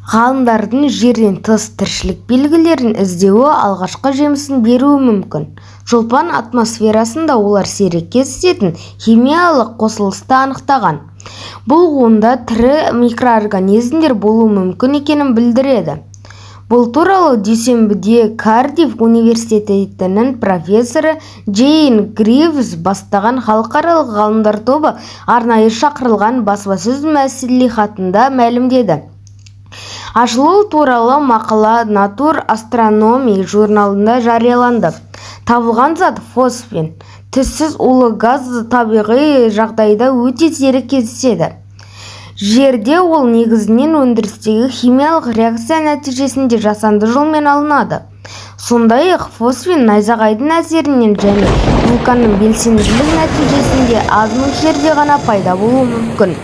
Ғалымдардың Жерден тыс тіршілік белгілерін іздеуі алғашқы жемісін беруі мүмкін. Шолпан атмосферасында олар сирек кездесетін химиялық қосылысты анықтаған. Бұл онда тірі микроорганизмдер болуы мүмкін екенін білдіреді. Бұл туралы дүйсенбіде Кардифф университетінің профессоры Джейн Гривз бастаған халықаралық ғалымдар тобы арнайы шақырылған баспасөз мәслихатында мәлімдеді. Ашылу туралы мақала Nature Astronomy журналында жарияланды. Табылған зат фосфин. Түссіз улы газ табиғи жағдайда өте сирек кездеседі. Жерде ол негізінен өндірістегі химиялық реакция нәтижесінде жасанды жолмен алынады. Сондай-ақ фосфин найзағайдың әсерінен және вулканның белсенділігі нәтижесінде аз мөлшерде ғана пайда болуы мүмкін.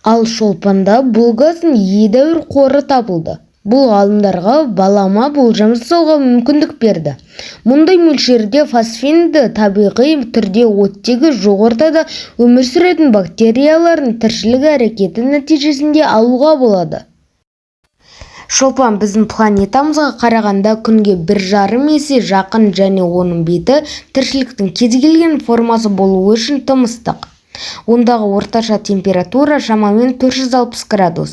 Ал Шолпанда бұл газдың едәуір қоры табылды. Бұл ғалымдарға балама болжам жасауға мүмкіндік берді. Мұндай мөлшерде фосфинді табиғи түрде оттегі жоқ ортада өмір сүретін бактериялардың тіршілік әрекеті нәтижесінде алуға болады. Шолпан біздің планетамызға қарағанда Күнге 1,5 есе жақын және оның беті тіршіліктің кез келген формасы болуы үшін тым ыстық. Ондағы орташа температура шамамен 460 градус.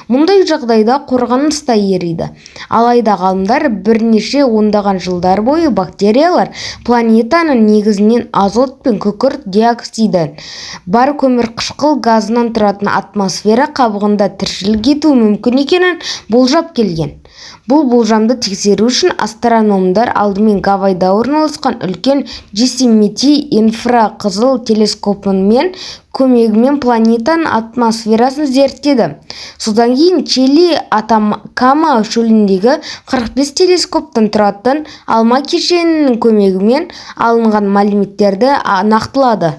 Мұндай жағдайда қорғаныс та ериді. Алайда ғалымдар бірнеше ондаған жылдар бойы бактериялар планетаның негізінен азот пен күкірт диоксиді бар көмірқышқыл газынан тұратын атмосфера қабығында тіршілік етуі мүмкін екенін болжап келген. Бұл болжамды тексеру үшін астрономдар алдымен Гавайда орналасқан үлкен Йосемити инфрақызыл телескопының көмегімен планетаның атмосферасын зерттеді. Содан кейін Чили Атакама шөліндегі 45 телескоптан тұратын АЛМА кешенінің көмегімен алынған мәліметтерді нақтылады.